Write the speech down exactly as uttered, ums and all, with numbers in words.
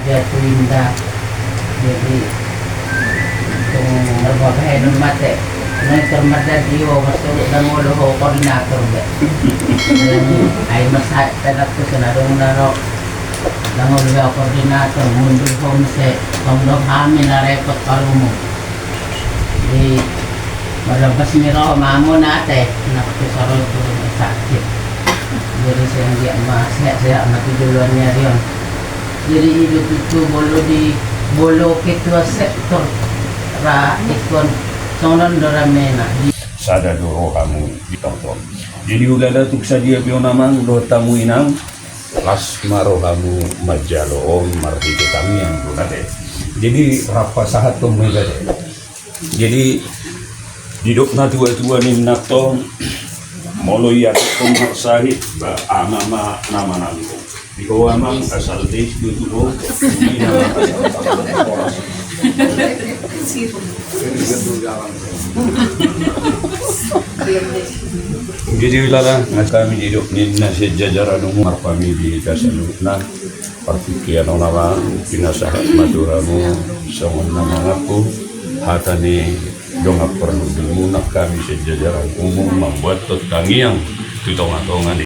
Jatuh indah. Jadi, tung marbahen mate. Nang termata dio, masuk dan ngolo ho koordinator be. Jadi, ai masa tenak tu sana dong daro. Dan ngolo ho koordinator, mundur ho mese, tong do hami na repot parumu. Di marlambas ni roha ma hamu na ate, na tu saro tu rumah sakit. Jadi sian dia ma sehat-sehat ma tu joloan ni ari on. Jadi i do tutu molo di, molo ketua sektor ra ingkon songon on do ramena. Sada do rohamu di tongtong. Jadi ulala tung sadia pe on amang dohot hamu inang, las ma rohamu manjalo on marhite tangiang do na be. Jadi rap pasahathon ma i be. Jadi didok na tua-tua ninna tong, molo ianakhon marsahit, ba ama ma na mananggung. Di ho amang asal deis do tu ho, di na ma asal horas. Jadi ulala, nga hami didok ninna sian jajaran umum marpamili hita saluhutna. Partingkian on amang, pinasahat ma tu hamu songon na mangaku hata ni dongan parhundulmuna, hami sian jajaran umum mambuathon tangiang tu tonga-tonga ni